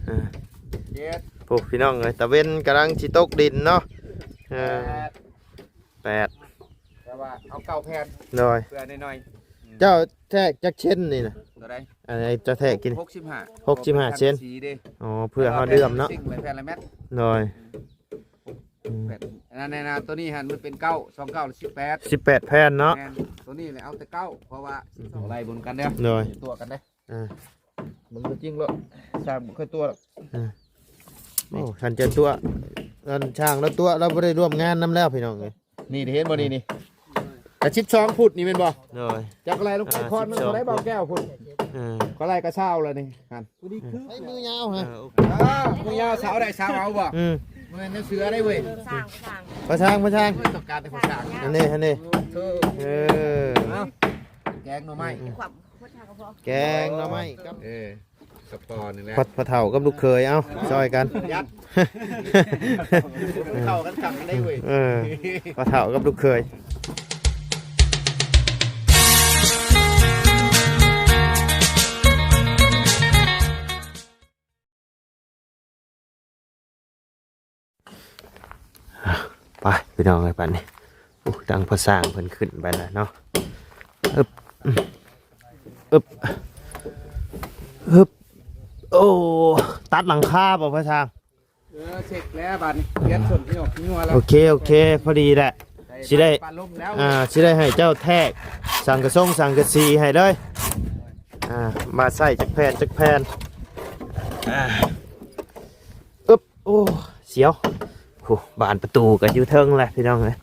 ອ່າ ເຈັດ ໂອ້ ພີ່ນ້ອງເອີຍ ຕາເວັນກຳລັງຊິຕົກດິນເນາະ ເອີ ແປດ ແປດ ແຕ່ວ່າເອົາເກົ້າແຜ່ນ ໂດຍ ເພື່ອໜ້ອຍໆ ເຈົ້າແທກຈັກເຊັນນີ້ນະ? ຕົວໃດ? ອັນນີ້ເຈົ້າແທກກິນ ຫົກສິບຫ້າ ຫົກສິບຫ້າເຊັນ ອໍ ເພື່ອເຮົາເດືອມເນາະ ແຜ່ນລະແມັດ ໂດຍ ອືມ ແຜ່ນ ອັນນັ້ນນະ ຕົວນີ້ຫັ້ນມັນເປັນເກົ້າ ສອງເກົ້າ ສິບແປດ ສິບແປດແຜ່ນເນາະ ແມ່ນ ຕົວນີ້ແຫຼະເອົາແຕ່ເກົ້າ ເພາະວ່າ ອືມ ເອົາໄລ່ເບິ່ງກັນເດີ້ ໂດຍ ຕົວະກັນເດີ້ ອ່າ ມັນບໍ່ຈິງຫຼອກ ຊ່າງບໍ່ເຄີຍຕົວະດອກ ອ່າ ໂອ້ ຄັນຈະຕົວະ ອັນຊ່າງລາວຕົວະ ລາວບໍ່ໄດ້ຮ່ວມງານນຳແລ້ວ ພີ່ນ້ອງເອີຍ ນີ້ ເຫັນບໍ່ນີ້ ນີ້ ກະສິບສອງຟຸດນີ້ແມ່ນບໍ່? ໂດຍ ຈັກໄລ່ລົງໄປ ອ່າ ຄອນມັນ ສິບສອງ ເທົ່າໃດ ບໍ່ແກ້ວພຸ້ນ ເອີ ກະໄລ່ກະຊາວແລ້ວນີ້ ຫັ້ນ ໃຫ້ມືຍາວຮະ ເອີ ໂອເຄ ອ່າ ມືຍາວ ຊາວໄດ້ ຊາວເອົາບໍ່? ອືມ ບໍ່ແມ່ນແນວເສືອໄດ້ເວີຍ ສ້າງ ພໍ່ຊ່າງ ພໍ່ຊ່າງ ຕ້ອງການແຕ່ພໍ່ຊ່າງ ອັນນີ້ ອັນນີ້ ໂອ້ ເອີ ເອົາ ແກງໜໍ່ໄມ້ ອືມ ຄວາມ ແກງໜໍ່ໄມ້ກັບ ເອີ ສະປອນນີ້ແຫຼະ ພໍ່ ພໍ່ເຖົ້າກັບລູກເຂີຍ ເອົ້າ ຊ່ອຍກັນ ຍັດ ເຂົ້າກັນຄັກໄດ້ເວີຍ ເອີ ພໍ່ເຖົ້າກັບລູກເຂີຍ ໄປພີ່ນ້ອງເອີຍ ບາດນີ້ ໂອ້ ທາງພໍ່ຊ່າງເພິ່ນຂຶ້ນໄປແລ້ວເນາະ ອຶບ ອຶບ ອຶບ ໂອ້ ຕັດຫຼັງຄາບໍ່ພໍ່ຊ່າງ? ເອີ ເຊັກແລ້ວບາດນີ້ ປ່ຽນສົ້ນທີ່ອອກທີ່ຫົວແລ້ວ ໂອເຄ ໂອເຄ ພໍດີແຫຼະ ຊິໄດ້ ອ່າ ຊິໄດ້ໃຫ້ເຈົ້າແທກສັງກະສົງສັງກະສີໃຫ້ເລີຍ ອ່າ ມາໃສ່ຈັກແຜ່ນ ຈັກແຜ່ນ ອ່າ ອຶບ ໂອ້ ສຽວ ໂອ້ ບານປະຕູກໍຢູ່ເທິງແຫຼະພີ່ນ້ອງເອີຍ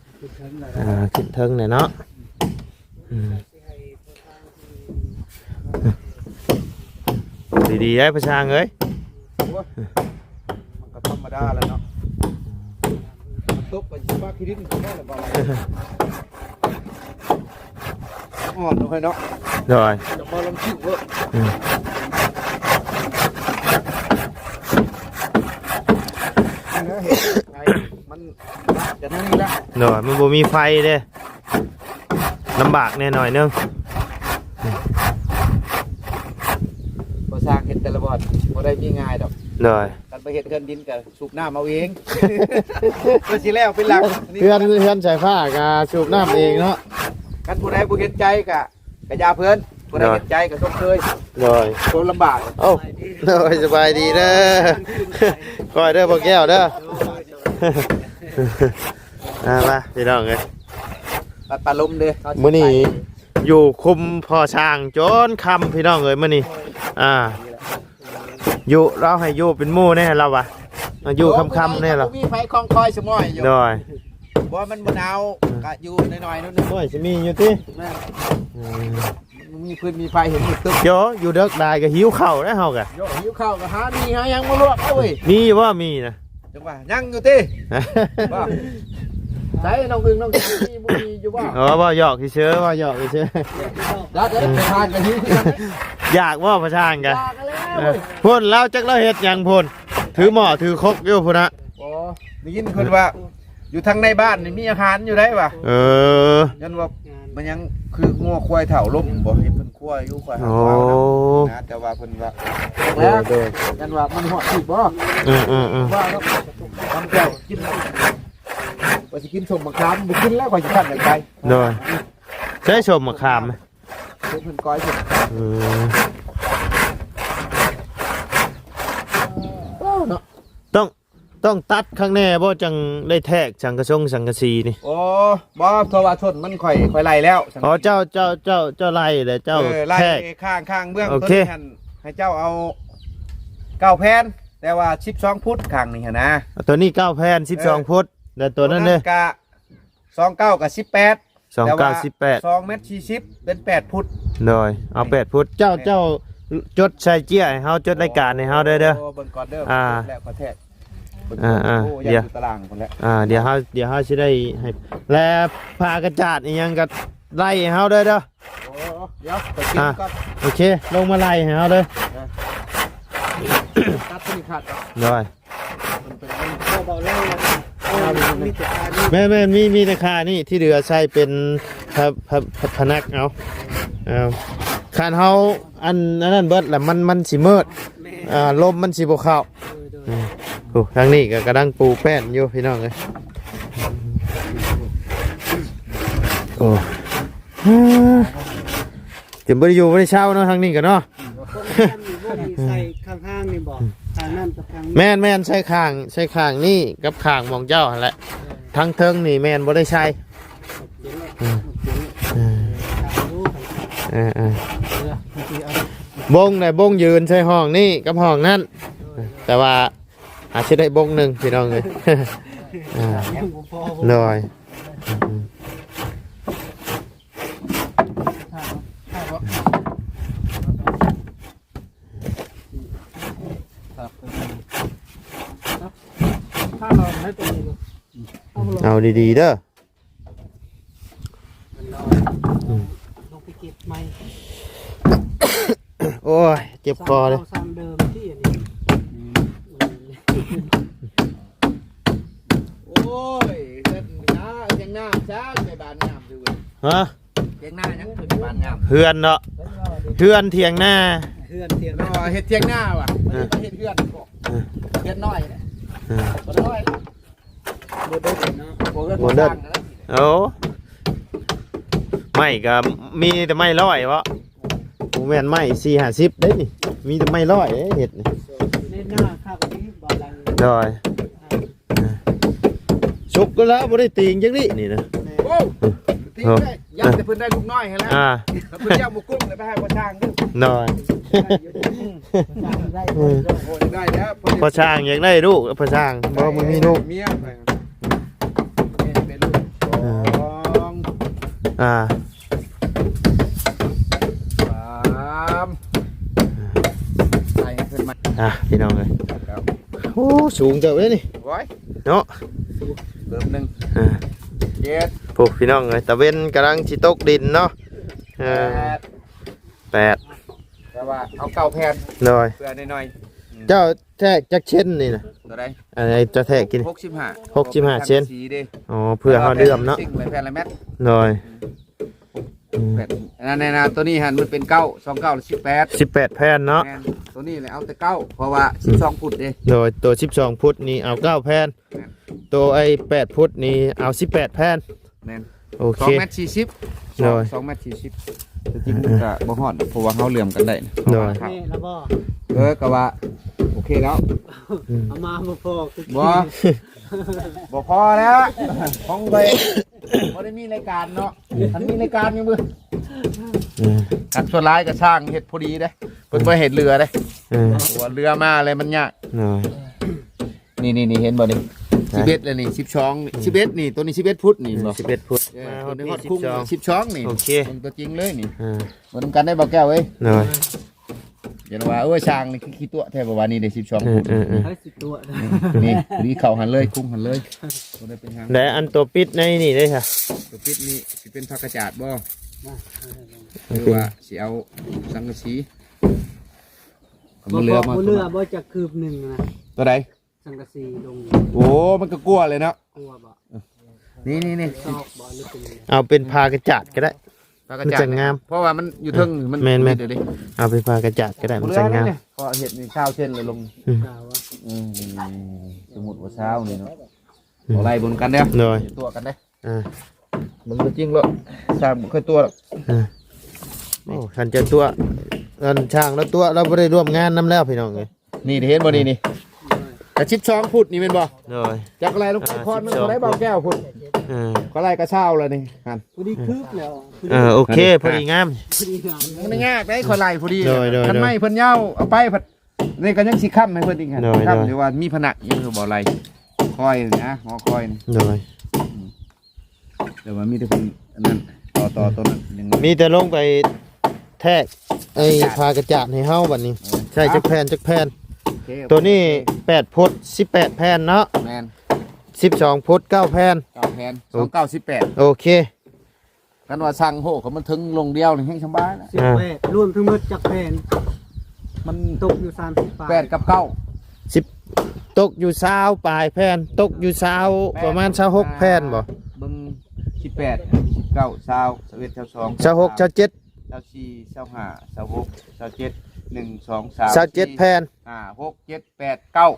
ອ່າ ຂຶ້ນເທິງແຫຼະເນາະ ອືມ ດີໆ ໄດ໋ພໍ່ຊ່າງເອີຍ ໂອ້ຍ ມັນກໍທຳມະດາແຫຼະເນາະ ມັນຕົກໄປຊິປາກຂີ້ດິນກໍໄດ້ລະ ອ່ອນເນາະ ເຮີ້ຍເນາະ ໂດຍ ຈະມາລອງຄິດເບິ່ງ ອືມ ມັນ ມັນຈະນັ້ນນີ້ລະ ໂດຍ ມັນບໍ່ມີໄຟເດ້ ລຳບາກແດ່ໜ້ອຍໜຶ່ງ ບໍ່ສ້າງເຮັດແຕ່ລະບ່ອນ ບໍ່ໄດ້ມີງ່າຍດອກ ໂດຍ ຄັນໄປເຮັດເຮືອນດິນກໍ ສູບນ້ຳເອົາເອງ ເພື່ອຊິແລ້ວເປັນຫຼັງ ເຮືອນ ເຮືອນສາຍຟ້າກະສູບນ້ຳເອງເນາະ ຄັນຜູ້ໃດບໍ່ເຫັນໃຈກະ ກະຢ່າເພິ່ນ ຜູ້ໃດເຫັນໃຈກະຊົມເຊີຍ ໂດຍ ຄົນລຳບາກ ໂອ້ ໂດຍ ສະບາຍດີເດີ ຄ່ອຍເດີ ບໍ່ແກ້ວເດີ ອ່າ ມາພີ່ນ້ອງເອີຍ ປັດປາລົມເດີ ມື້ນີ້ຢູ່ຄຸມພໍ່ຊ່າງຈົນຄ່ຳພີ່ນ້ອງເອີຍ ມື້ນີ້ ອ່າ ຢູ່ ລາວໃຫ້ຢູ່ເປັນໝູ່ແດ່ລາວວ່າ ຢູ່ຄ່ຳໆແດ່ລາວ ບໍ່ມີໃຜຄອງຄອຍສະໝອຍຢູ່ ໂດຍ ບໍ່ ມັນບໍ່ໜາວ ກະຢູ່ໜ້ອຍໆໜຶ່ງ ໂອ້ຍ ຊິມີຢູ່ຕິ ແມ່ນ ອືມ ມັນມີຟືນມີໄຟ ເຫັນມື້ຕຶກ ໂຢ ຢູ່ເດິກຫຼາຍກະຫິວເຂົ້າແລ້ວເຮົາກະ ໂຢ ຫິວເຂົ້າກະຫາມີຫາຫຍັງມາລວກເອົາເວີຍ ມີຢູ່ບໍ່ ມີນະ ຈັ່ງວ່າຍັງຢູ່ຕິ ບໍ່ ໃສນ້ອງອຶ່ງນ້ອງ ມີບໍ່ ມີຢູ່ບໍ່ ອໍ ເວົ້າຫຍອກຊື່ໆ ເວົ້າຫຍອກຊື່ໆ ຢາກເລີຍ ປະທານກະຫິວຄືກັນ ຢາກບໍ່ ປະທານກະ ຢາກແລ້ວ ເອີ ພຸ້ນລາວຈັກລາວເຮັດຫຍັງພຸ້ນ ຖືໝໍ້ຖືຄົກຢູ່ພຸ້ນນະ ອໍ ໄດ້ຍິນເພິ່ນວ່າ ຢູ່ທາງໃນບ້ານນີ້ມີອາຫານຢູ່ໄດ໋ວ່າ ເອີ ຍັນວ່າມັນຍັງຄືງົວຄວາຍເຖົ້າລົ້ມບໍ່ ເຫັນເພິ່ນ ຄົວຢູ່ ຂ້ອຍຫາ ໂອ້ ເວົ້ານຳນະ ແຕ່ວ່າເພິ່ນວ່າ ໂດຍ ໂດຍ ຢ້ານວ່າມັນຮອດທີ່ບໍ່ ເອີໆໆ ວ່າເນາະ ຕຳແຈ່ວກິນ ວ່າຊິກິນສົ້ມໝາກຂາມ ບໍ່ກິນແລ້ວ ຂ້ອຍຊິຄັນຢາກໄປ ໂດຍ ໃຊ້ສົ້ມໝາກຂາມ ເພິ່ນ ເພິ່ນກ້ອຍ ເອີ ໂອ້ ເນາະ ຕ້ອງ ຕ້ອງຕັດຂ້າງແນ່ບໍ່ ຈັ່ງໄດ້ແທກສັງກະສົງສັງກະສີນີ້? ໂອ້ ບໍ່ ເພາະວ່າສົ້ນມັນຂ້ອຍ ຂ້ອຍໄລ່ແລ້ວ ອໍ ເຈົ້າ ເຈົ້າ ເຈົ້າ ເຈົ້າໄລ່ແລ້ວເຈົ້າ ເອີ ໄລ່ແທກຂ້າງ ຂ້າງເບື້ອງ ໂອເຄ ຕົວນີ້ຫັ້ນ ໃຫ້ເຈົ້າເອົາເກົ້າແຜ່ນ ແຕ່ວ່າສິບສອງຟຸດຂ້າງນີ້ຫັ້ນນະ ຕົວນີ້ເກົ້າແຜ່ນ ເອີ ສິບສອງຟຸດ ແລ້ວຕົວນັ້ນເດ້ ຕົວນັ້ນກະສອງເກົ້າ ກະສິບແປດ ສອງເກົ້າ ສິບແປດ ແຕ່ວ່າສອງແມັດສີ່ສິບ ເປັນແປດຟຸດ ໂດຍ ເອົາແປດຟຸດ ເຈົ້າ ແມ່ນ ເຈົ້າຈົດໃສ່ເຈ້ຍໃຫ້ເຮົາ ຈົດລາຍການໃຫ້ເຮົາເດີ ເດີ ໂອ້ ເບິ່ງກ່ອນເດີ ອ່າ ແລ້ວກໍແທກ ອ່າໆ ໂອ້ ດຽວ ຢູ່ຕາລາງພຸ້ນແຫຼະ ອ່າ ດຽວເຮົາ ດຽວເຮົາຊິໄດ້ໃຫ້ ແລະ ຜ້າກະຈາດອີ່ຫຍັງກໍໄລ່ໃຫ້ເຮົາເດີ ເດີ ໂອ້ ດຽວໄປກິນກ່ອນ ອ່າ ໂອເຄ ລົງມາໄລ່ໃຫ້ເຮົາເດີ ເອີ ຕັດຕົວນີ້ຂາດກ່ອນ ໂດຍ ແມ່ນໆ ມີ ມີແຕ່ຄ່ານີ້ ທີ່ເຫຼືອໃສ່ເປັນພະ ພະ ພະ ພະນັກເອົາ ເອີ ຄັນເຮົາ ອັນ ອັນນັ້ນເບິດລະ ມັນ ມັນຊິມືດ ແມ່ນ ອ່າ ລົມມັນຊິບໍ່ເຂົ້າ ໂອ້ ທາງນີ້ກໍກຳລັງປູແປ້ນຢູ່ພີ່ນ້ອງເອີຍ. ໂອ້ ຈະບໍ່ໄດ້ຢູ່ບໍ່ໄດ້ເຊົາເນາະ ທາງນີ້ກໍເນາະ. ໃສ່ຂ້າງທາງນີ້ບໍ່? ຂ້າງນັ້ນກັບຂ້າງນີ້. ແມ່ນໆ ໃສ່ຂ້າງ ໃສ່ຂ້າງນີ້ກັບຂ້າງໝ່ອງເຈົ້າຫັ້ນແຫຼະ. ທາງເທິງນີ້ແມ່ນບໍ່ໄດ້ໃສ່. ເອີ ເອີ ເອີ ເອີ ບົງໄດ້ບົງຢືນໃສ່ຫ້ອງນີ້ກັບຫ້ອງນັ້ນ ແຕ່ວ່າອາດຊິໄດ້ບົງໜຶ່ງພີ່ນ້ອງເອີຍ. ອ່າ ໂດຍ ເອົາດີໆເດີ. ອືມ ລົງໄປເກັບໃໝ່. ໂອ້ຍ ເຈັບຄໍເລີຍ. ເອົາຊ້ຳເດີມທີ່ອັນນີ້. ໂອ້ຍ ເຮັດນາ ເຮັດຫຍັງນາ ຊ້າງໄປບ້ານງາມຢູ່ເວີຍ. ຮະ? ເຮັດນາຫຍັງຂຶ້ນບ້ານງາມ? ເຮືອນເນາະ ເຮືອນຖຽງນາ ເຮືອນຖຽງນາ ເຮັດຖຽງນາວ່ະ. ເອີ ເຮັດເຮືອນ ເອີ ເຮືອນນ້ອຍເດ້. ເອີ ບໍ່ນ້ອຍ ບໍ່ເດິກເນາະ ບໍ່ເດີກ ບໍ່ເດີກ ໂອ້ ໄມ້ກໍມີແຕ່ໄມ້ຮ້ອຍເບາະ ບໍ່ແມ່ນໄມ້ສີ່ຫ້າສິບເດ້ນີ້ ມີແຕ່ໄມ້ຮ້ອຍເດ້ເຮັດນີ້. ໃນໜ້າຄັກນີ້ບໍ່ຫຼັງ ໂດຍ ອ່າ ສຸກກໍແລ້ວ ບໍ່ໄດ້ຕີງຈັກນີ້ນີ້ນະ. ໂອ້ ຕີງໄດ້ ຢ້ານແຕ່ເພິ່ນໄດ້ລູກນ້ອຍຫັ້ນແຫຼະ. ອ່າ ເພິ່ນຢາກໝູກຸ້ງແລ້ວໄປໃຫ້ພໍ່ຊ່າງເດີ້. ໂດຍ ໄດ້ ເອີ ໂອ້ ໄດ້ແລ້ວ ພໍ່ຊ່າງຢາກໄດ້ລູກ ພໍ່ຊ່າງບໍ່ ບໍ່ມີລູກ ເມຍໄປ ເປັນລູກສອງ ອ່າ ສາມ ໃສ່ໃຫ້ເພິ່ນມາ ອ່າ ພີ່ນ້ອງເອີຍ. ໂອ້ ສູງເຕີບເດ້ນີ້ ໂອ້ຍ ເນາະ ເຕີບໜຶ່ງ ອ່າ ເຈັດ ໂອ້ ພີ່ນ້ອງເອີຍ ຕາເວັນກຳລັງຊິຕົກດິນເນາະ. ເອີ ແປດ ແປດ ແຕ່ວ່າເອົາເກົ້າແຜ່ນ ໂດຍ ເພື່ອໜ້ອຍໆ. ເຈົ້າແທກຈັກເຊັນນີ້ນະ? ຕົວໃດ? ອັນນີ້ເຈົ້າແທກກິນ ຫົກສິບຫ້າ ຫົກສິບຫ້າເຊັນ. ອໍ ເພື່ອເຮົາເຊື່ອມເນາະ ແຜ່ນລະແມັດ ໂດຍ ອືມ ແຜ່ນ ອັນນັ້ນນະ ຕົວນີ້ຫັ້ນມັນເປັນເກົ້າ ສອງເກົ້າ ສິບແປດ ສິບແປດແຜ່ນເນາະ. ແມ່ນ ຕົວນີ້ແຫຼະເອົາແຕ່ເກົ້າ ເພາະວ່າ ອືມ ສິບສອງຟຸດເດ້. ໂດຍ ຕົວສິບສອງຟຸດນີ້ເອົາເກົ້າແຜ່ນ ແມ່ນ ໂຕໄອ້ແປດຟຸດນີ້ເອົາສິບແປດແຜ່ນ. ແມ່ນ ໂອເຄ ສອງແມັດສີ່ສິບ ໂດຍ ສອງແມັດສີ່ສິບ. ແຕ່ຈິງມັນກະບໍ່ຮອດ ເພາະວ່າເຮົາເຫຼື້ອມກັນໄດ້ ໂດຍ ເຮົາວ່າຄັກ ເອີ ກະວ່າໂອເຄແລ້ວ ອືມ ເອົາມາບໍ່ພໍຄື ບໍ່ ບໍ່ພໍແລ້ວ ຂອງຂ້ອຍບໍ່ໄດ້ມີລາຍການເນາະ ຄັນມີລາຍການຢູ່ເບິ່ງ ເອີ ຄັນສ່ວນຫຼາຍກະຊ່າງເຮັດພໍດີເດ້ ເພິ່ນບໍ່ເຮັດເຫຼືອເດ້ ເອີ ເພາະວ່າເຫຼືອມາແລ້ວມັນຍາກ ໂດຍ. ນີ້ໆ ເຫັນບໍ່ນີ້ ສິບເອັດແລ້ວນີ້ ສິບສອງ ສິບເອັດນີ້ ໂຕນີ້ສິບເອັດຟຸດນີ້ ເຫັນບໍ່ ສິບເອັດຟຸດ ເອີ ມາຮອດ ຮອດຄຸງ ສິບສອງ ສິບສອງນີ້ ໂອເຄ ເບິ່ງຕົວຈິງເລີຍນີ້ ເອີ ເບິ່ງນຳກັນໄດ້ບໍ່ແກ້ວເອີຍ ໂດຍ ຢ່າວ່າ ໂອ້ຍ ຊ່າງນີ້ຄືຂີ້ຕົວະແທ້ ບໍ່ວ່ານີ້ໄດ້ສິບສອງ ເອີ ຟຸດ ເອີ ເອີ ໃຜຊິຕົວະ ນີ້ ນີ້ ພໍດີເຂົ້າຫັ້ນເລີຍ ຄຸງຫັ້ນເລີຍ ບໍ່ໄດ້ເປັນຫຍັງ. ແລະອັນຕົວປິດໃນນີ້ເດ້ຊະ ຕົວປິດນີ້ຊິເປັນຜ້າກະຈາດບໍ່ ຫຼືວ່າຊິເອົາສັງກະສີ ບໍ່ ບໍ່ເຫຼືອບໍ່ຈັກຄືບໜຶ່ງນະ ຕົວໃດ? ສັງກະສີລົງ ໂອ້ ມັນກໍກົວເລີຍເນາະ ກົວບໍ່ ນີ້ໆໆ ຊອກບໍ່ ຫຼືເປັນ ເອົາເປັນຜ້າກະຈາດກໍໄດ້ ຜ້າກະຈາດມັນຈະງາມ ເພາະວ່າມັນຢູ່ເທິງ ເອີ ມັນ ແມ່ນໆ ມີແຕ່ເດ້ ເອົາເປັນຜ້າກະຈາດກໍໄດ້ ມັນຈະງາມ ເພາະເຮັດນີ້ຊາວເຊັນລະລົງ ອືມ ອືມ ສົມມຸດວ່າຊາວນີ້ເນາະ ອືມ ບໍ່ໄລ່ບົນກັນເດີ້ ໂດຍ ຕົວະກັນເດີ້ ອ່າ ເບິ່ງຕົວຈິງໂລດ ຊ່າງບໍ່ເຄີຍຕົວະດອກ ອ່າ ໂອ້ ຄັນຈະຕົວະ ອັນຊ່າງລາວຕົວະ ລາວບໍ່ໄດ້ຮ່ວມງານນຳແລ້ວ ພີ່ນ້ອງເອີຍ. ນີ້ ເຫັນບໍ່ນີ້ ນີ້ ກະສິບສອງຟຸດນີ້ແມ່ນບໍ່ ໂດຍ ຈັກໄລ່ລົງໄປ ອ່າ ຄອນມັນ ສິບສອງ ເທົ່າໃດ ບໍ່ແກ້ວພຸ້ນ ເອີ ກໍໄລ່ກະຊາວແລ້ວນີ້ຫັ້ນ ພໍດີຄືບແລ້ວ ເອີ ໂອເຄ ພໍດີງາມ ພໍດີງາມ ມັນຍາກເດ້ ຂ້ອຍໄລ່ພໍດີ ໂດຍ ໂດຍ ຄັນໄມ້ເພິ່ນຍາວ ເອົາໄປພັດ ນີ້ກໍຍັງຊິຄ້ຳໃຫ້ເພິ່ນອີກຫັ້ນ ໂດຍ ຄ້ຳ ໂດຍ ຢູ່ວ່າມີພະນັກຢູ່ບໍ່ໄລ່ ຄອຍນະ ຫໍຄອຍນີ້ ໂດຍ ອືມ ແຕ່ວ່າມີແຕ່ເພິ່ນອັນນັ້ນ ຕໍ່ ຕໍ່ຕົວນັ້ນຍັງ ມີແຕ່ລົງໄປແທກໄອ້ຜ້າກະຈາດໃຫ້ເຮົາບັດນີ້ ເອີ ໃສ່ຈັກແຜ່ນ ຈັກແຜ່ນ ໂອເຄ ໂຕນີ້ ໂອເຄ ແປດຟຸດ ສິບແປດແຜ່ນເນາະ ແມ່ນ ສິບສອງຟຸດ ເກົ້າແຜ່ນ ເກົ້າແຜ່ນ ໂອ ສອງເກົ້າ ສິບແປດ ໂອເຄ. ຄັນວ່າຊ່າງໂຫ ຄັນມັນເຖິງລົງດຽວນີ້ແຮງສະບາຍນະ ສິບແປດ ລວມທັງໝົດຈັກແຜ່ນ ມັນຕົກຢູ່ສາມສິບປາຍ ແປດກັບເກົ້າ ສິບ ຕົກຢູ່ຊາວປາຍແຜ່ນ ຕົກຢູ່ຊາວ ແມ່ນ ປະມານຊາວຫົກແຜ່ນບໍ່ ເບິ່ງ ສິບແປດ ສິບເກົ້າ ຊາວ ຊາວເອັດ ຊາວສອງ ຊາວຫົກ ຊາວເຈັດ ຊາວສີ່ ຊາວຫ້າ ຊາວຫົກ ຊາວເຈັດ ໜຶ່ງ ສອງ ສາມ ຊາວເຈັດແຜ່ນ ຫ້າ ຫົກ ເຈັດ ແປດ ເກົ້າ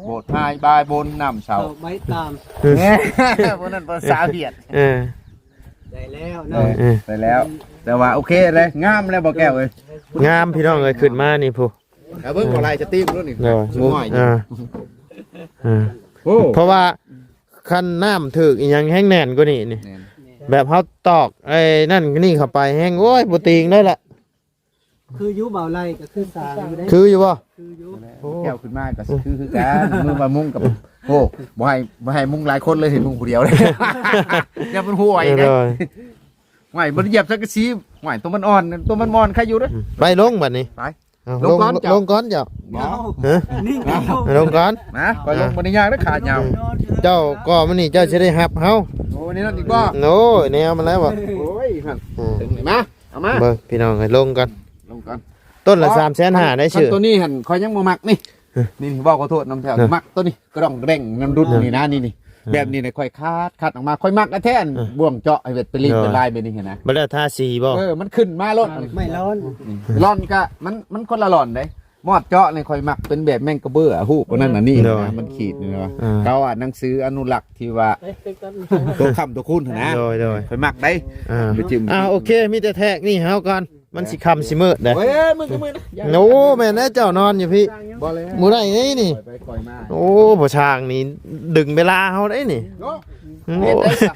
ໂບດພາຍບາຍບົນນ້ຳເຊົາ ເຂົ້າໄມ້ຕາມ ເອີ ພວກນັ້ນພາສາຫວຽດ ເອີ ໄດ້ແລ້ວເນາະ ເອີ ໄດ້ແລ້ວ ແຕ່ວ່າໂອເຄເດ້ ງາມແລ້ວບໍ່ແກ້ວເອີຍ ງາມພີ່ນ້ອງເອີຍ ຂຶ້ນມານີ້ພຸ້ນ ແລ້ວເບິ່ງບໍ່ໄລ່ສະຕີມໂລດນີ້ ໂດຍ ສວຍ ອ່າ ອ່າ ໂອ້ ເພາະວ່າຄັນນ້ຳຖືກອີ່ຫຍັງແຮງແໜ້ນກວ່ານີ້ນີ້ ແມ່ນ ແບບເຮົາຕອກໄອ້ນັ້ນນີ້ເຂົ້າໄປແຮງ ໂອ້ຍ ບໍ່ຕີງໄດ້ລະ ຄືຢູ່ ເບົາໄລ່ກໍຄືສາງຢູ່ເດ້ ຄືຢູ່ບໍ່? ຄືຢູ່ ໂອ້ ແກ້ວຂຶ້ນມາກໍຄືຄືກັນ ມືວ່າມຸງກັບ ໂອ້ ບໍ່ໃຫ້ ບໍ່ໃຫ້ມຸງຫຼາຍຄົນເລີຍ ໃຫ້ມຸງຜູ້ດຽວເລີຍ ຢ່າມັນຫ່ວຍເດ້ ໂດຍ ຫ້ວຍ ບໍ່ໄດ້ຢຽບສັງກະສີ ຫ້ວຍ ຕົວມັນອ່ອນ ຕົວມັນອ່ອນໃຄຢູ່ເດ້ ໄປລົງບັດນີ້ ໄປ ເອົາ ລົງກ່ອນ ລົງ ເຈົ້າ ລົງກ່ອນເຈົ້າ ບໍ່ ຮະ ນີ້ ລົງກ່ອນ ມາ ຂ້ອຍລົງ ອ່າ ບໍ່ໄດ້ຍາກເດ້ ຂາຍາວ ເຈົ້າກໍມື້ນີ້ເຈົ້າຊິໄດ້ຮັບເຮົາ ໂອ້ ນີ້ນັ້ນອີກບໍ່ ໂອ້ຍ ແນວມັນແລ້ວບໍ່ ໂອ້ຍ ຫັ້ນ ອ່າ ເຖິງນີ້ ມາ ເອົາມາ ເບິ່ງພີ່ນ້ອງເອີຍ ລົງກ່ອນ ລົງກ່ອນ ຕົ້ນລະ ອໍ ສາມແສນຫ້າ ໄດ້ຊື່ ຄັນຕົວນີ້ຫັ້ນ ຂ້ອຍຍັງບໍ່ມັກນີ້ ຮະ ນີ້ ນີ້ ເວົ້າຂໍໂທດນຳແທ້ ຮະ ມັກຕົວນີ້ ກະດອງແດງນຳດຸດ ຮະ ນີ້ນະ ນີ້ ນີ້ ອ່າ ແບບນີ້ນະ ຂ້ອຍຄັດ ຄັດອອກມາ ຂ້ອຍມັກແທ້ ອ່າ ບ່ວງເຈາະໃຫ້ເປັນ ເປັນລິ້ງ ໂດຍ ເປັນລາຍແບບນີ້ຫັ້ນນະ ບັດແລ້ວທາສີບໍ່ ເອີ ມັນຂຶ້ນມາໂລດ ໄມ້ລ້ອນ ອືມ ລ້ອນກະ ມັນ ມັນຄົນລະລ້ອນເດ້ ມອດເຈາະນີ້ຂ້ອຍມັກເປັນແບບແມງກະເບື້ອ ຮູບອັນນັ້ນອັນນີ້ ໂດຍ ນະ ມັນຂີດນີ້ນະ ອ່າ ເຂົາວ່າໜັງສືອະນຸລັກທີ່ວ່າ ໂຕຄ້ຳໂຕຄູນຫັ້ນນະ ໂດຍ ໂດຍ ຂ້ອຍມັກໄດ໋ ອ່າ ໄປຈິ້ມ ອ່າ ໂອເຄ ມີແຕ່ແທກນີ້ເຮົາກ່ອນ ມັນຊິຄ່ຳຊິມືດເດ້ ໂອ້ຍ ມື້ກໍມື້ນະ ໂອ້ ແມ່ນແລ້ວ ເຈົ້ານອນຢູ່ພີ້ ບໍ່ແລ້ວ ບໍ່ໄດ້ເດ້ນີ້ ຂ້ອຍໄປຂ້ອຍມາ ໂອ້ ພໍ່ຊ່າງນີ້ດຶງເວລາເຮົາໄດ້ນີ້ ເນາະ ໂອ້ ເຮັດໄດ້ຊະ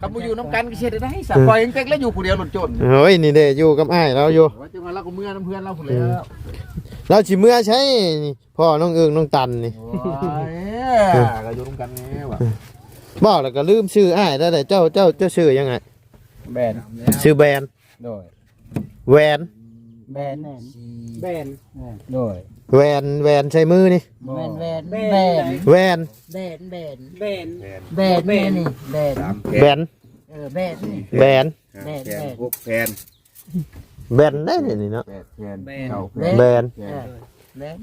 ຄັນບໍ່ຢູ່ນຳກັນກໍຊິເຮັດໄດ້ຊະ ເອີ ຂ້ອຍຍັງເຕັກແລ້ວຢູ່ຜູ້ດຽວລົດຈົນ ໂອ້ຍ ນີ້ເດ້ ຢູ່ກັບອ້າຍລາວຢູ່ ວ່າຈັ່ງວ່າລາວກໍເມືອນຳເພື່ອນລາວພຸ້ນແລ້ວ ອືມ ລາວຊິເມືອໃສນີ້ ພໍ່ນ້ອງເອິງນ້ອງຕັນນີ້ ໂອ້ຍ ກໍຢູ່ນຳກັນແນ່ວ່າ ເວົ້າແລ້ວກໍລືມຊື່ອ້າຍແລ້ວເດ້ ເຈົ້າ ເຈົ້າ ເຈົ້າຊື່ຫຍັງອ້າຍ ແບນ ຊື່ແບນ ໂດຍ ແຫວນ ແບນ ແບນ ແບນ ໂດຍ ແຫວນ ແຫວນໃສ່ມືນີ້ ບໍ່ແມ່ນແຫວນ ແບນ ແຫວນ ແບນ ແບນ ແບນ ແບນ ແບນ ແບນ ແບນ ເອີ ແບນ ແບນ ຫ້າແຜ່ນ ແບນ ຫົກແຜ່ນ ແບນໄດ້ນີ້ເນາະ ແປດແຜ່ນ ແບນ ເກົ້າແຜ່ນ ແບນ ແບນ ເອີ ແບນ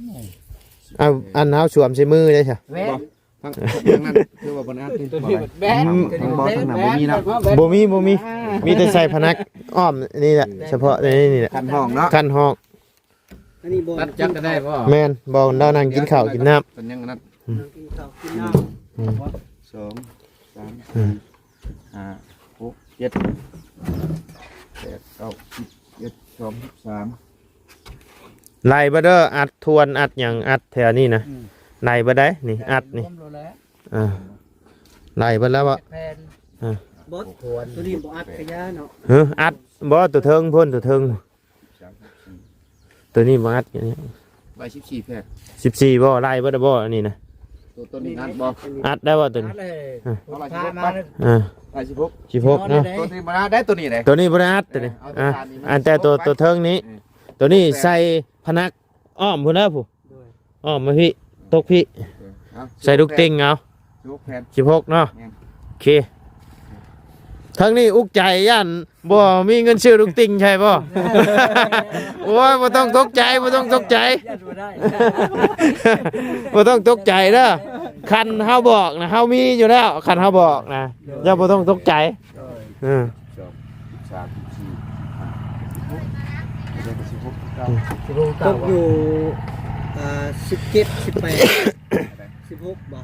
ເອົາ ອັນເຮົາສວມໃສ່ມືໄດ້ຊະ ແຫວນ ທາງ ທາງນັ້ນຄືວ່າບໍ່ໄດ້ອັດຕິ ໂຕນີ້ແບນ ອືມ ທາງບໍ່ທາງນັ້ນບໍ່ມີເນາະ ບໍ່ມີ ບໍ່ມີ ມີແຕ່ໃສ່ພະນັກອ້ອມນີ້ແຫຼະ ສະເພາະໃນນີ້ແຫຼະ ຂັ້ນຫ້ອງເນາະ ຂັ້ນຫ້ອງ ອັນນີ້ບໍ່ ຕັດຈັກກໍໄດ້ບໍ່ ແມ່ນ ບໍ່ ລາວນັ່ງກິນເຂົ້າກິນນ້ຳ ເປັນຫຍັງອັນນັ້ນ ອືມ ນັ່ງກິນເຂົ້າກິນນ້ຳ ອືມ ສອງ ສາມ ອືມ ສີ່ ຫ້າ ຫົກ ເຈັດ ແປດ ເກົ້າ ສິບ ສິບເອັດ ສິບສອງ ສິບສາມ ໄລ່ເບິດເດີ ອັດທວນ ອັດຫຍັງ ອັດແຖວນີ້ນະ ອືມ ໄລ່ເບິດໄດ໋ ນີ້ ອັດນີ້ ລວມໂລດແລ້ວ ອ່າ ໄລ່ເບິດແລ້ວບໍ່ ແຜ່ນ ອ່າ ບໍ່ ໂຕນີ້ບໍ່ອັດກະຢ່າເນາະ ຮະ ອັດບໍ່ ໂຕເທິງພຸ້ນ ໂຕເທິງ ໂຕນີ້ບໍ່ອັດ ໄວ້ສິບສີ່ແຜ່ນ ສິບສີ່ບໍ່ ໄລ່ເບິດແລ້ວບໍ່ ອັນນີ້ນະ ໂຕ ໂຕນີ້ອັດບໍ່ ອັດໄດ້ບໍ່ໂຕນີ້ ອັດເລີຍ ອ່າ ເອົາໄລ່ສິບຫົກໄປ ອ່າ ໄລ່ສິບຫົກ ສິບຫົກເນາະ ໂຕນີ້ບໍ່ໄດ້ ໂຕນີ້ໄດ້ ໂຕນີ້ບໍ່ໄດ້ອັດໂຕນີ້ ເອີ ເອົາ ອ່າ ໂຕກາງນີ້ມາ ອັນແຕ່ໂຕ ໂຕເທິງນີ້ ເອີ ໂຕນີ້ໃສ່ພະນັກອ້ອມພຸ້ນແລ້ວຜູ້ ໂດຍ ອ້ອມມາພີ້ ຕົກພີ້ ເອີ ເອົາ ໃສ່ລູກຕິ່ງເອົາ ສິບຫົກແຜ່ນ ສິບຫົກເນາະ ແມ່ນ ໂອເຄ ທາງນີ້ອຸກໃຈ ຢ້ານບໍ່ມີເງິນຊື້ລູກຕິ່ງໃຊ່ບໍ່? ໂອ້ຍ ບໍ່ຕ້ອງຕົກໃຈ ບໍ່ຕ້ອງຕົກໃຈ ຢ້ານບໍ່ໄດ້ ບໍ່ຕ້ອງຕົກໃຈເດີ ຄັນເຮົາບອກນະ ເຮົາມີຢູ່ແລ້ວ ຄັນເຮົາບອກນະ ເຈົ້າບໍ່ຕ້ອງຕົກໃຈ ໂດຍ ເອີ ສອງ ສາມ ສີ່ ຫ້າ ຫົກ ສິບຫົກ ສິບເກົ້າ ສິບຫົກ ສິບເກົ້າ ຕົກຢູ່ ອ່າ ສິບເຈັດ ສິບແປດ ສິບຫົກບໍ່?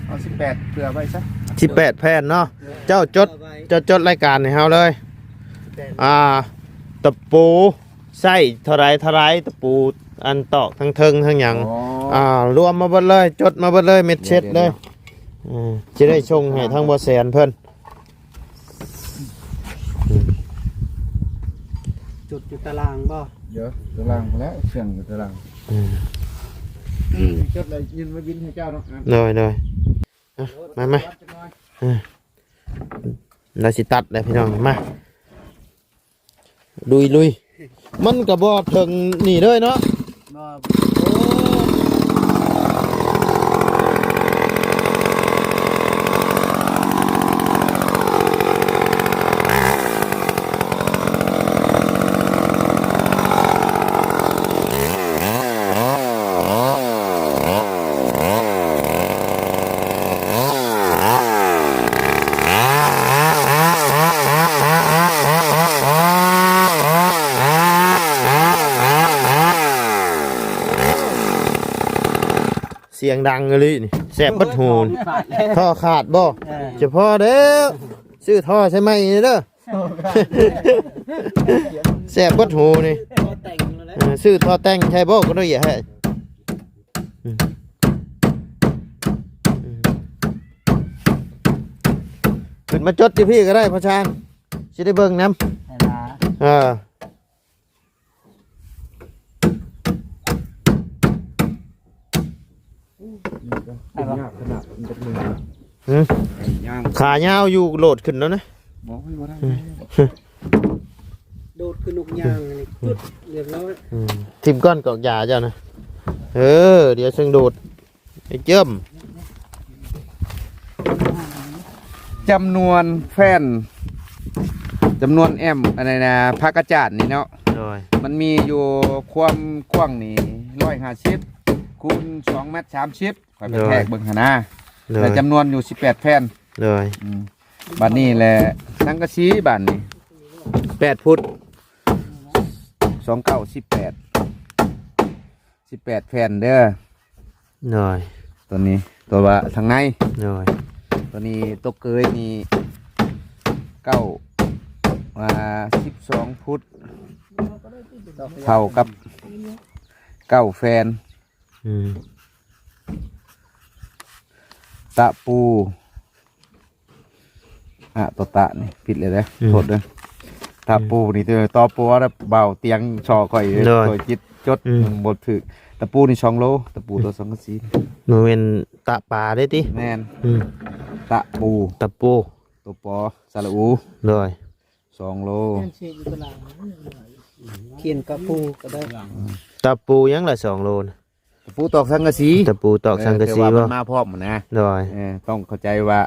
ເອົາສິບແປດເພື່ອໄວ້ຊະ ສິບແປດແຜ່ນເນາະ ເອີ ເຈົ້າຈົດ ເພື່ອໄວ້ ເຈົ້າຈົດລາຍການໃຫ້ເຮົາເລີຍ ສິບແປດ ອ່າ ຕະປູໃຊ້ເທົ່າໃດເທົ່າໃດ ຕະປູອັນຕອກທັງເທິງທັງຫຍັງ ອໍ ອ່າ ລວມມາເບິດເລີຍ ຈົດມາເບິດເລີຍ ເມັດເຊັດເລີຍ ດຽວ ເອີ ຊິໄດ້ສົ່ງໃຫ້ທາງບໍ່ແສນເພິ່ນ ອືມ ຈົດຢູ່ຕາລາງບໍ່? ເອີ ຕາລາງພຸ້ນແຫຼະ ເຄື່ອງຢູ່ຕາລາງ ອືມ ຈົດແລ້ວຍື່ນມາບິນໃຫ້ເຈົ້າເນາະ ໂດຍ ໂດຍ ເອົາ ມາ ມາ ເອີ ລາວຊິຕັດແລ້ວພີ່ນ້ອງ ມາ ລຸຍໆ ມັນກະບໍ່ເຖິງນີ້ເລີຍເນາະ ບໍ່ ໂອ້ ສຽງດັງອີ່ຫຼີນີ້ ແສບເບິດຫູນີ້. ທໍ່ຂາດແລ້ວ ທໍ່ຂາດບໍ່? ເອີ ຈະພໍແລ້ວ ຊື້ທໍ່ໃສ່ໃໝ່ນີ້ເດີ. ແສບເບິດຫູນີ້ ທໍ່ແຕ່ງແລ້ວແຫຼະ. ເອີ ຊື້ທໍ່ແຕ່ງໃສ່ບໍ່ກໍໄດ້ເອີຍ. ອືມ ອືມ ຂຶ້ນມາຈົດຢູ່ພີ້ກໍໄດ້ພໍ່ຊ່າງ ຊິໄດ້ເບິ່ງນຳ. ເອີ ຫືມ ຂາຍາວຢູ່ ໂດດຂຶ້ນແລ້ວນະ. ບໍ່ ບໍ່ໄດ້ ອືມ ໂດດຄືນົກຍ່າງນີ້ ຈຸດ ລຽບຮ້ອຍ. ອືມ ຖິ້ມກ້ອນກອກຢາເຈົ້ານະ. ເອີ ດຽວເຊິ່ງໂດດ ໄອ້ເຈິ້ມ ຈຳນວນແຟນ ຈຳນວນແອ້ມ ອັນນັ້ນນະ ຜັກກະຈາດນີ້ເນາະ. ໂດຍ ມັນມີຢູ່ຄວາມກວ້າງນີ້ ຮ້ອຍຫ້າສິບ ຄູນ ສອງແມັດສາມສິບ ຂ້ອຍໄປ ໂດຍ ແທກເບິ່ງຫັ້ນນະ. ໂດຍ ແລະ ຈຳນວນຢູ່ສິບແປດແຜ່ນ. ໂດຍ ອືມ ບາດນີ້ແຫຼະ ສັງກະສີບາດນີ້ ແປດຟຸດ ສອງເກົ້າ ສິບແປດ ສິບແປດແຜ່ນເດີ. ໂດຍ ຕົວນີ້ ຕົວວ່າທາງໃນ. ໂດຍ ຕົວນີ້ຕົວເກີຍນີ້ ເກົ້າ ອ່າ ສິບສອງຟຸດ ເທົ່າກັບເກົ້າແຜ່ນ. ອືມ ຕະປູ ອະ ໂຕຕະນີ້ຜິດເລີຍເດ້. ອືມ ໂທດເດີ້. ຕະປູນີ້ ຕໍ່ປົວແລ້ວ ບ່າວຕຽງຊໍຂ້ອຍ ໂດຍ ຂ້ອຍຄິດຈົດ ອືມ ບໍ່ຖືກ. ຕະປູນີ້ສອງໂລ ຕະປູຕໍ່ສັງກະສີ. ບໍ່ແມ່ນຕະປາເດ້ຕິ? ແມ່ນ. ອືມ ຕະປູ ຕະປູ ຕົວ ປໍ ສະຫຼະອູ. ໂດຍ ສອງໂລ. ຂຽນຕະປູກໍໄດ້. ຕະປູຫຍັງລະສອງໂລນະ? ຕະປູຕອກສັງກະສີ. ຕະປູຕອກສັງກະສີ ເອີ ແຕ່ວ່າມັນ ບໍ່ ມາພ້ອມນະ. ໂດຍ ເອີ ຕ້ອງເຂົ້າໃຈວ່າ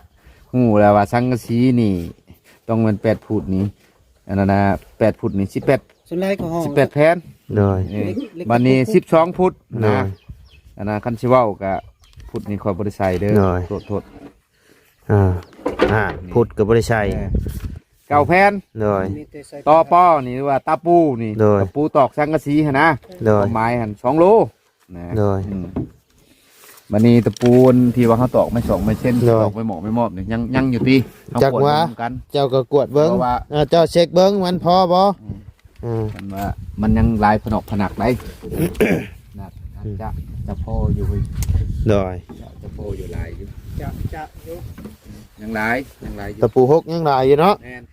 ຮູ້ແລ້ວວ່າສັງກະສີນີ້ ຕ້ອງແມ່ນແປດຟຸດນີ້ ອັນນັ້ນນະ ແປດຟຸດນີ້ ສິບແປດ ສ່ວນຫຼາຍກໍຫ້ອງ ສິບແປດແຜ່ນ. ໂດຍ ເອີ ເຫຼັກ ເຫຼັກ ບາດນີ້ສິບສອງຟຸດນະ. ໂດຍ ອັນນັ້ນຄັນຊິເວົ້າກະ ຟຸດນີ້ຂ້ອຍບໍ່ໄດ້ໃສ່ເດີ. ໂດຍ ໂທດ ໂທດ. ອ່າ ອ່າ ພຸດກໍບໍ່ໄດ້ໃສ່. ເອີ ເກົ້າແຜ່ນ. ໂດຍ ມີແຕ່ໃສ່ ຕໍ່ປໍນີ້ ຫຼືວ່າຕະປູນີ້. ໂດຍ ຕະປູຕອກສັງກະສີຫັ້ນນະ. ໂດຍ ຄວາມໝາຍຫັ້ນ ສອງໂລນະ. ໂດຍ ອືມ ບາດນີ້ຕະປູທີ່ວ່າເຮົາຕອກໄມ້ສອງໄມ້ເຊັນ ໂດຍ ຕອກໄມ້ໝອກໄມ້ມອບນີ້ ຍັງ ຍັງຢູ່ຕິ? ເຮົາ ຈັກວ່າ ກວດເບິ່ງນຳກັນ ເຈົ້າກໍກວດເບິ່ງ. ເພາະວ່າ ເອີ ເຈົ້າເຊັກເບິ່ງມັນພໍບໍ່? ອືມ ເອີ ຄັນວ່າມັນຍັງຫຼາຍພະນອກພະໜັກໄດ໋ ໜັກ ອືມ ຈະ ຈະພໍຢູ່ເວີຍ. ໂດຍ ຈະ ຈະພໍຢູ່ ຫຼາຍຢູ່ ຈະ ຈະຢູ່ ຍັງຫຼາຍ ຍັງຫຼາຍຢູ່. ຕະປູຫົກຍັງຫຼາຍຢູ່ເນາະ. ແມ່ນ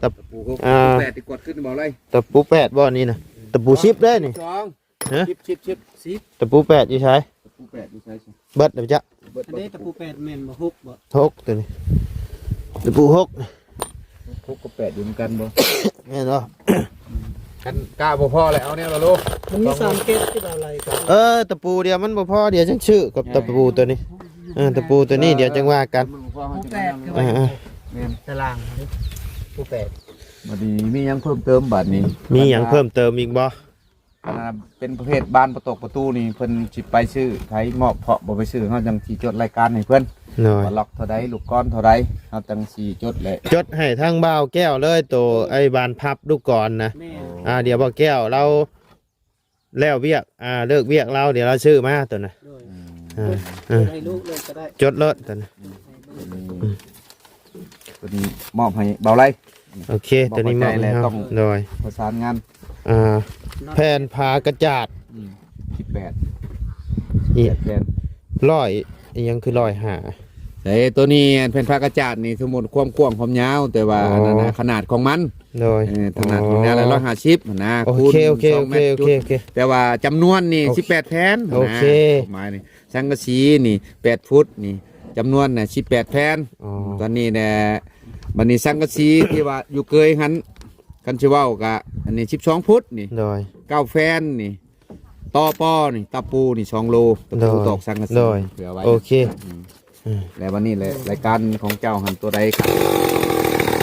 ຕະ ຕະປູຫົກ ອ່າ ຕະປູແປດທີ່ກວດຂຶ້ນບໍ່ໄດ້. ຕະປູແປດບໍ່ນີ້ນະ? ອືມ ຕະປູສິບເດ້ນີ້. ສອງ ຮະ? ສິບ ສິບ ສິບ ສິບ. ຕະປູແປດຢູ່ໃສ? ຕະປູແປດຢູ່ໃສ? ເບິດແລ້ວຈະ ເບິດ ອັນນີ້ຕະປູແປດແມ່ນບໍ່? ຫົກບໍ່? ຫົກ ຕົວນີ້ ຕະປູຫົກ. ຫົກກັບແປດຢູ່ນຳກັນບໍ່? ແມ່ນບໍ່? ຄັນກະບໍ່ພໍແລ້ວ ເອົາແນວລະໂລ ມັນມີສາມເກັດທີ່ວ່າໄລ່ກັນ. ເອີ ຕະປູດຽວມັນບໍ່ພໍ ດຽວຈັ່ງຊື້ກັບ ເອີ ຕະປູຕົວນີ້. ເອີ ຕະປູຕົວນີ້ ເອີ ດຽວຈັ່ງວ່າກັນ. ຕະປູແປດຄື ເອີ ວ່າ ເອີ ແມ່ນ ຕະລາງເດ້ ຕະປູແປດ. ບັດນີ້ມີຫຍັງເພີ່ມເຕີມບາດນີ້? ມີຫຍັງເພີ່ມເຕີມອີກບໍ່? ອ່າ ເປັນປະເພດບານປະຕົກປະຕູນີ້ ເພິ່ນຊິໄປຊື້ໃຜມອບ ເພາະບໍ່ໄປຊື້ ເຮົາຈັ່ງຊິຈົດລາຍການໃຫ້ເພິ່ນ. ໂດຍ ວ່າລັອກເທົ່າໃດ ລູກກອນເທົ່າໃດ ເຮົາຈັ່ງຊິຈົດແຫຼະ. ຈົດໃຫ້ທາງບ່າວແກ້ວເລີຍ ໂຕໄອ້ບານພັບລູກກອນນະ. ແມ່ນ ໂອ້ ອ່າ ດຽວບ່າວແກ້ວລາວແລ້ວວຽກ ອ່າ ເລີກວຽກລາວ ດຽວລາວຊື້ມາໂຕນະ. ໂດຍ ອືມ ອ່າ ຈົດໃຫ້ລູກເລີຍກໍໄດ້ ຈົດໂລດໂຕນະ. ອືມ ຕົວນີ້ມອບໃຫ້ບ່າວໄລ. ໂອເຄ ຕົວນີ້ມອບໃຫ້ເຮົາ. ໂດຍ ປະສານງານ ອ່າ ແຜ່ນຝາກະຈາດ ອືມ ສິບແປດ ອີກ ສິບແປດແຜ່ນ ຮ້ອຍ ອີຫຍັງຄືຮ້ອຍຫ້າ? ເອີ ຕົວນີ້ແຜ່ນຝາກະຈາດນີ້ ສົມມຸດຄວາມກວ້າງຄວາມຍາວ ແຕ່ວ່າ ອໍ ອັນນັ້ນນະ ຂະໜາດຂອງມັນ. ໂດຍ ເອີ ຂະໜາດຂອງມັນ ອໍ ແລ້ວ ຮ້ອຍຫ້າສິບຫັ້ນນະ ໂອເຄ ຄູນ ໂອເຄ ສອງແມັດ ໂອເຄ ໂອເຄ ແຕ່ວ່າຈຳນວນນີ້ ໂອເຄ ສິບແປດແຜ່ນ ໂອເຄ ນະ ປະມານນີ້. ສັງກະສີນີ້ແປດຟຸດນີ້ ຈຳນວນນະສິບແປດແຜ່ນ. ອໍ ຕອນນີ້ນະ ບັດນີ້ສັງກະສີທີ່ວ່າຢູ່ເກີຍຫັ້ນ ຄັນຊິເວົ້າກະ ອັນນີ້ສິບສອງຟຸດນີ້. ໂດຍ ເກົ້າແຜ່ນນີ້ ຕໍປໍນີ້ ຕະປູນີ້ສອງໂລ ຕະປູ ໂດຍ ຕອກສັງກະສີ ໂດຍ ເພື່ອໄວ້. ໂອເຄ ອືມ ແລ້ວວັນນີ້ແຫຼະ ລາຍການຂອງເຈົ້າຫັ້ນຕົວໃດຄັບ?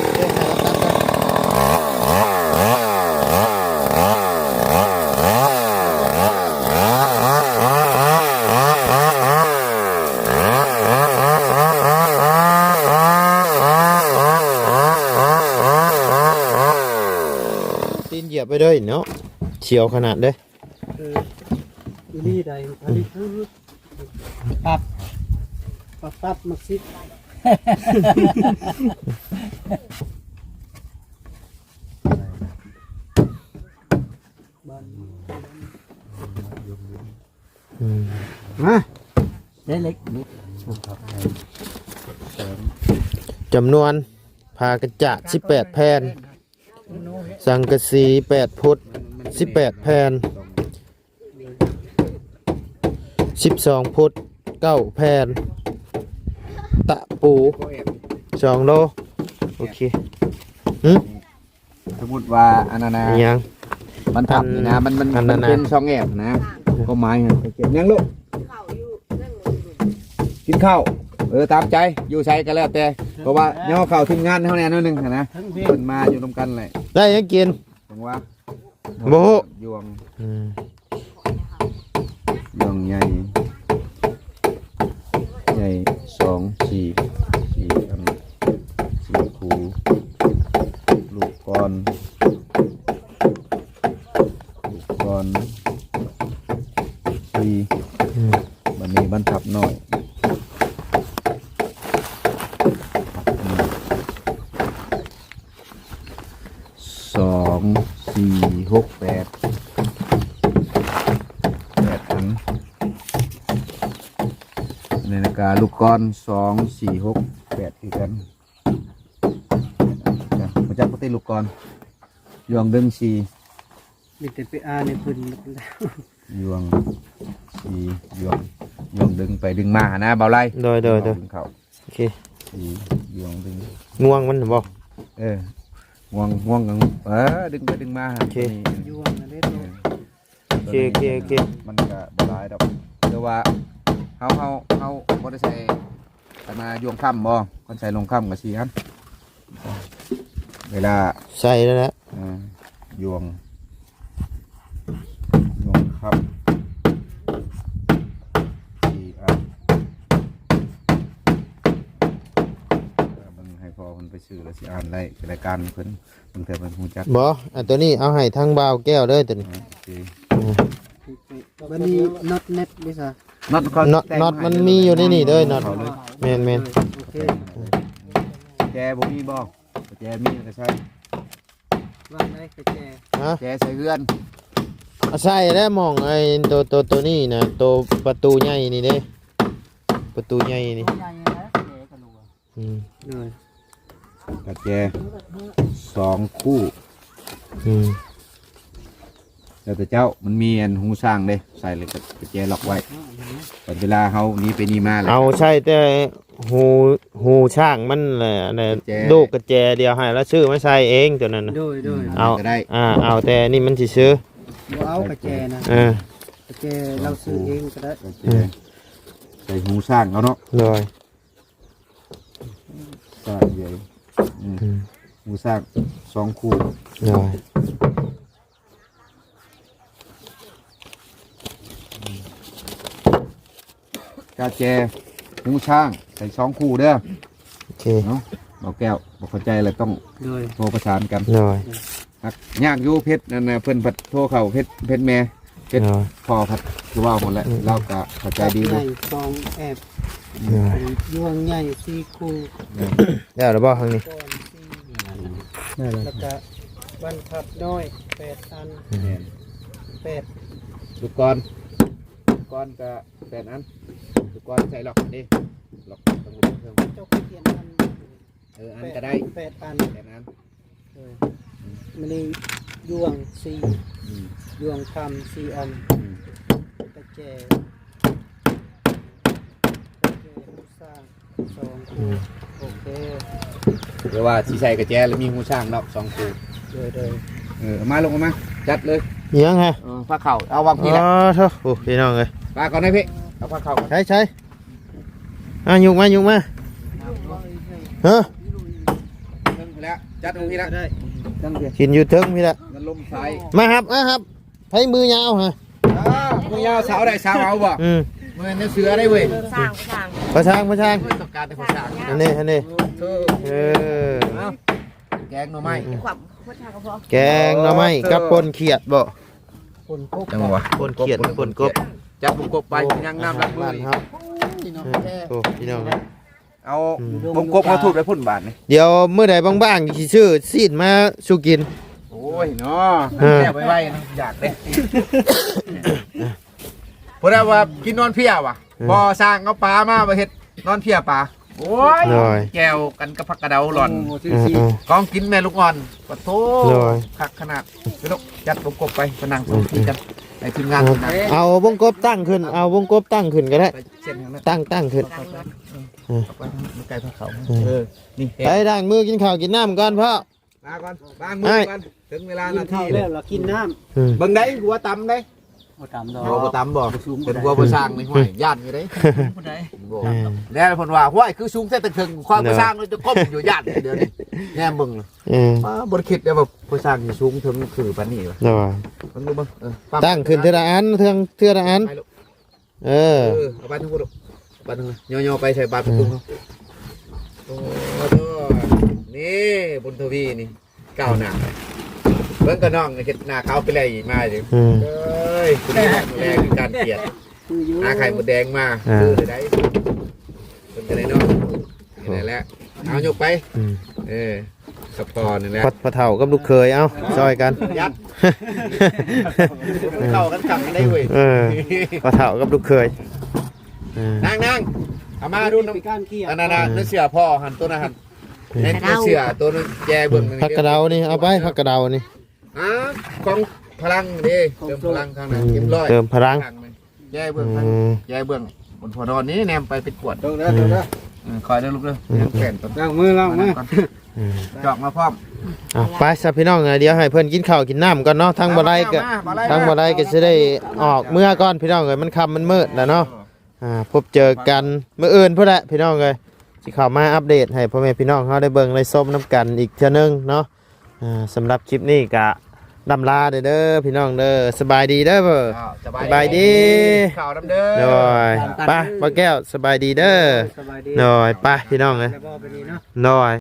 ຕີນຢຽບໄປເລີຍເນາະ ຂຽວຂະໜາດເດ້. ເອີ ອີ່ຫຼີໃດ ອັນນີ້ຄື ປັບ ປັບປັບ ໝາກສິບ ອືມ ມາ ເດ້ເລັກ ຈຳນວນຜ້າກະຈາດສິບແປດແຜ່ນ ສັງກະສີແປດຟຸດສິບແປດແຜ່ນ ສິບສອງຟຸດເກົ້າແຜ່ນ ຕະປູສອງໂລ ໂອເຄ ຫຶ ສົມມຸດວ່າອັນນັ້ນນະ ອີຫຍັງ ມັນທັບນີ້ນະ ມັນ ມັນ ອັນນັ້ນນະ ມັນເປັນຊ່ອງແອບນະ ຄວາມໝາຍຫຍັງລູກ? ກິນເຂົ້າ ເອີ ຕາມໃຈ ຢູ່ໃສກໍແລ້ວແຕ່ ເພາະວ່າຍໍເຂົ້າທີມງານເຮົາແດ່ໜ້ອຍໜຶ່ງຫັ້ນນະ ເພິ່ນມາຢູ່ນຳກັນແຫຼະ ໄດ້ຫຍັງກິນ? ຈັ່ງວ່າ ບໍ່ຮູ້ ຢວງ ອືມ ຢວງໃຫຍ່ ໃຫຍ່ສອງ ສີ່ ສີ່ອັນ ສີ່ຄູ່ ລູກກ່ອນ ລູກກ່ອນ ສີ່ ອືມ ບັດນີ້ບັນທັບນ້ອຍ ສອງ ສີ່ ຫົກ ແປດ ແປດອັນ ໃນນາກາລູກກອນ ສອງ ສີ່ ຫົກ ແປດ ຄືກັນ ຮູ້ຈັກບໍ່ຕິລູກກອນ? ຢວງດຶງສີ່ ມີແຕ່ໄປອ່ານໃຫ້ເພິ່ນ ຢວງສີ່ ຢວງ ຢວງດຶງໄປດຶງມາຫັ້ນນະ ເບົາໄລ ໂດຍ ໂດຍ ໂດຍ ດຶງເຂົ້າ ໂອເຄ ສີ່ ຢວງດຶງ ງວງມັນບໍ? ເອີ ງວງ ງວງ ເອີ ດຶງໄປດຶງມາ ໂອເຄ ໂຕນີ້ ຢວງນັ້ນເດ້ ເອີ ໂຕນີ້ ໂອເຄ ໂອເຄ ໂອເຄ ມັນກະບໍ່ຫຼາຍດອກ ແຕ່ວ່າເຮົາ ເຮົາ ເຮົາບໍ່ໄດ້ໃສ່ ຄັນວ່າຢວງຄ້ຳບໍ່? ຄັນໃສ່ຢວງຄ້ຳກໍສີ່ອັນ ເວລາໃສ່ແລ້ວແຫຼະ ເອີ ຢວງ ຢວງຄ້ຳສີ່ອັນ ເບິ່ງໃຫ້ພໍ່ເພິ່ນໄປຊື້ແລ້ວຊິອ່ານໄດ້ ລາຍການເພິ່ນ ບາງເທື່ອເພິ່ນຮູ້ຈັກ ບໍ່ ອັນໂຕນີ້ເອົາໃຫ້ທາງບ່າວແກ້ວເດີໂຕນີ້ ເອີ ໂອເຄ ອືມ ບັດນີ້ນັອດແນັດເດຊະ ນັອດ ນັອດ ນັອດມັນມີຢູ່ໃນນີ້ເດີ ນັອດ ແມ່ນໆ ໂອເຄ ແຈບໍ່ມີບໍ່? ກະແຈມີກະໃສ່ ວ່າໄດ້ກະແຈ ຮະ ແຈໃສ່ເຮືອນ ອາ ໃສ່ແລ້ວໝ່ອງໄອ້ໂຕ ໂຕ ໂຕນີ້ນະ ໂຕປະຕູໃຫຍ່ນີ້ເດ້ ປະຕູໃຫຍ່ນີ້ ໂຕໃຫຍ່ຫັ້ນແຫຼະ ອືມ ໂດຍ ກະແຈສອງຄູ່ ອືມ ແລ້ວແຕ່ເຈົ້າ ມັນມີອັນຫູຊ້າງເດ້ ໃສ່ແລ້ວກະແຈລັອກໄວ້ ບັດເວລາເຮົາໜີໄປໜີມາແລ້ວ ເອົາໃສ່ແຕ່ຫູ ຫູຊ້າງມັນແຫຼະ ອັນນັ້ນ ກະແຈ ໂດກກະແຈດຽວໃຫ້ລາວຊື້ມາໃສ່ເອງໂຕນັ້ນນະ ໂດຍ ໂດຍ ເອົາ ກໍໄດ້ ອ່າ ເອົາແຕ່ນີ້ມັນຊິຊື້ ບໍ່ເອົາກະແຈນະ ເອີ ກະແຈລາວຊື້ເອງກໍໄດ້ ກະແຈ ອືມ ໃສ່ຫູຊ້າງເອົາເນາະ ໂດຍ ຊ້າງໃຫຍ່ ອືມ ອືມ ຫູຊ້າງສອງຄູ່ ໂດຍ ກະແຈຫູຊ້າງໃສ່ສອງຄູ່ເດີ ໂອເຄ ເນາະ ບໍ່ແກ້ວ ບໍ່ເຂົ້າໃຈແລ້ວຕ້ອງ ໂດຍ ໂທປະສານກັນ ໂດຍ ຍາກຢູ່ເພັດ ອັນນະ ເພິ່ນພັດໂທເຂົ້າເພັດ ເພັດແມ່ ເຮັດ ອ່າ ພໍພັດຄືເວົ້າຫັ້ນແຫຼະ ອືມ ລາວກະເຂົ້າໃຈດີຢູ່ ໃຫຍ່ສອງແອບ ອ່າ ດວງໃຫຍ່ສີ່ຄູ່ ແລ້ວລະບໍ່ທາງນີ້ ກ່ອນສີ່ ແລ້ວລະ ແລ້ວກະບັນພັບນ້ອຍແປດອັນ ແມ່ນ ແປດ ລູກກອນ ລູກກອນກະແປດອັນ ລູກກອນໃສ່ລັອກເດ້ ລັອກຕ້ອງເບິ່ງເຄື່ອງ ເຈົ້າຂຽນອັນ ເອີ ອັນກະໄດ້ ແປດອັນ ແປດອັນ ເອີ ອືມ ມັນນີ້ຢວງສີ່ ອືມ ຢວງຄຳສີ່ອັນ ອືມ ກະແຈ ກະແຈຫູຊ້າງສອງ ອືມ ໂອເຄ ແຕ່ວ່າຊິໃສ່ກະແຈແລ້ວມີຫູຊ້າງເນາະສອງຄູ່ ໂດຍ ໂດຍ ເອີ ເອົາມາ ລົງເອົາມາ ຈັດເລີຍ ອີຫຍັງຮະ? ເອີ ພາເຂົ້າ ເອົາວາງພີ້ແຫຼະ ອໍ ໂທ້ ໂອ້ ພີ່ນ້ອງເອີຍ ມາກ່ອນນະພີ່ ເອົາພາເຂົ້າ ໃສ່ ໃສ່ ອ່ະ ຍົກມາ ຍົກມາ ຮະ ເທິງພຸ້ນແຫຼະ ຈັດລົງພີ້ລະ ກິນຢູ່ເທິງພີ້ລະ ມັນລົມໃສ່ ມາຮັບ ມາຮັບ ໃຜມືຍາວຫະ ອ່າ ມືຍາວສາວໄດ້ສາວເອົາບໍ່? ອືມ ບໍ່ແມ່ນແນວເສືອໄດ້ເວີຍ ສ້າງ ສ້າງ ພາສາງ ພາສາງ ຕ້ອງການແຕ່ພາສາງ ອັນນີ້ ອັນນີ້ ໂອ້ໂຫ ເອີ ເອົາ ແກງໜໍ່ໄມ້ ອືມ ຄວາມຄົນທາງກໍພໍ ແກງໜໍ່ໄມ້ກັບປົ່ນຂຽດບໍ່? ປົ່ນກົບ ຈັ່ງຫວະ ປົ່ນຂຽດ ປົ່ນກົບ ປົ່ນກົບ ຈັບບົງກົບໄປ ໂອ້ ຍັງນ້ຳລ້າງມືອີກ ໂອ້ ພີ່ນ້ອງ ເອົາ ອືມ ບົງກົບເອົາທູບໄປພຸ້ນບາດນີ້ ດຽວມື້ໃດວ່າງໆ ຊິຊື້ຊີ້ນມາສູ່ກິນ ໂອ້ຍເນາະ ເອີ ແຊບໄວໆ ຢາກເດ້ ຜູ້ໃດວ່າກິນນອນເພຍຫວາ ອືມ ບໍ່ ຊ່າງເອົາປາມາ ບໍ່ເຮັດນອນເພຍປາ ໂອ້ຍ ໂດຍ ແຈ່ວກັນກັບຜັກກະເດົາຫຼອນ ໂອ້ ອືມໆ ຂອງກິນແມ່ລູກອ່ອນ ປະໂທ ໂດຍ ຄັກຂະໜາດ ໄປລູກ ຈັດບົງກົບໄປ ໄປນັ່ງສົນທິກັນ ອືມໆ ໃຫ້ທີມງານ ເອົາບົງກົບຕັ້ງຂຶ້ນ ເອົາບົງກົບຕັ້ງຂຶ້ນກໍໄດ້ ໄປເສັ້ນທາງນັ້ນ ຕັ້ງ ຕັ້ງຂຶ້ນ ໄປ ໄປ ໄປ ເອີ ໄປລ້າງມືກິນເຂົ້າກິນນ້ຳກ່ອນພໍ່ ມາກ່ອນ ລ້າງມືກ່ອນ ເຖິງເວລາ ກິນເຂົ້າແລ້ວລະກິນນ້ຳ ອືມ ເບິ່ງໄດ້ ຫົວຕ່ຳໄດ໋ ບໍ່ຕ່ຳດອກ ບໍ່ ບໍ່ຕ່ຳບໍ່ ເປັນຫົວບໍ່ຊ່າງນີ້ ຫ້ວຍ ຢ້ານຢູ່ເດ້ ຜູ້ໃດ ບໍ່ ອືມ ແລ້ວເພິ່ນວ່າ ຫ້ວຍ ຄືສູງແທ້ ຕັ້ງເທິງ ຄວາມບໍ່ຊ່າງ ຈະກົ້ມຢູ່ ຢ້ານ ດຽວນີ້ ແນມເບິ່ງ ອືມ ບໍ່ໄດ້ຄິດໄດ້ວ່າຜູ້ຊ່າງຊິສູງເຖິງຄືປານນີ້ຫວາ ເອີ ເບິ່ງດູເບິ່ງ ເອີ ຕັ້ງຂຶ້ນເທື່ອລະອັນ ເທື່ອ ເທື່ອລະອັນ ໄປລູກ ເອີ ເອີ ເອົາບາດທາງພຸ້ນລູກ ບາດທາງ ຍໍໆ ໄປໃສ່ບາດປະຕູເຮົາ ອືມ ໂອ້ໂຫ ນີ້ ບຸນທະວີນີ້ ກ້າວໜ້າ ເບິ່ງກະນ້ອງເຮັດໜ້າຂາວໄປແລ້ວ ມາເດີ ອືມ ເອີຍ ຜູ້ນີ້ແລກການກຽດ ຫາໄຂ່ມົດແດງມາ ອ່າ ຄືໄດ້ ເພິ່ນກໍໄດ້ເນາະ ນີ້ແຫຼະ ເອົາຍົກໄປ ອືມ ເອີ ສະພໍນີ້ແຫຼະ ພໍ່ ພໍ່ເຖົ້າກັບລູກເຂີຍ ເອົາ ຊ່ອຍກັນ ຍັດ ເຂົ້າກັນຄັກໄດ້ເວີຍ ເອີ ພໍ່ເຖົ້າກັບລູກເຂີຍ ເອີ ນາງໆ ເອົາມາດູນຳ ອັນນັ້ນນະ ເອີ ໃນເສື້ອພໍ່ຫັ້ນ ໂຕນັ້ນຫັ້ນ ໃນ ໃນເສື້ອໂຕນັ້ນ ແຈເບິ່ງ ຜັກກະເດົານີ້ ເອົາໄປ ຜັກກະເດົານີ້ ອ່າ ຂອງພະລັງເດ້ ເຕີມພະລັງທາງນັ້ນ ເຕັມຮ້ອຍ ເຕີມພະລັງ ແຈເບິ່ງ ອືມ ແຈເບິ່ງ ບົນຫົວນອນນີ້ ແນມໄປເປັນກວດ ເດີ ເດີ ເດີ ອືມ ເດີ ເອີ ຄອຍເດີລູກເດີ ອືມ ແຂນກ່ອນ ລ້າງມື ລ້າງມື ອືມ ຈອກມາພ້ອມ ອ່ະ ໄປຊະພີ່ນ້ອງເອີຍ ດຽວໃຫ້ເພິ່ນກິນເຂົ້າກິນນ້ຳກ່ອນເນາະ ທາງບໍ່ໄດ້ກໍ ມາ ທາງບໍ່ໄດ້ກໍຊິໄດ້ອອກເມືອກ່ອນພີ່ນ້ອງເອີຍ ມັນຄ່ຳມັນມືດແລ້ວເນາະ ອ່າ ພົບເຈີກັນມື້ອື່ນພຸ້ນແຫຼະພີ່ນ້ອງເອີຍ ຊິເຂົ້າມາອັບເດດໃຫ້ພໍ່ແມ່ພີ່ນ້ອງເຮົາໄດ້ເບິ່ງໄດ້ຊົມນຳກັນອີກເທື່ອໜຶ່ງເນາະ ອ່າ ສຳລັບຄລິບນີ້ກະລ່ຳລາເດີພີ່ນ້ອງເດີ ສະບາຍດີເດີ ເຈົ້າ ສະບາຍດີ ສະບາຍດີ ເຂົ້ານຳເດີ ໂດຍ ໄປ ໄປ ບໍ່ແກ້ວ ສະບາຍດີເດີ ສະບາຍດີ ໂດຍ ໄປພີ່ນ້ອງເອີຍ ແລ້ວບໍ່ບັດນີ້ເນາະ ໂດຍ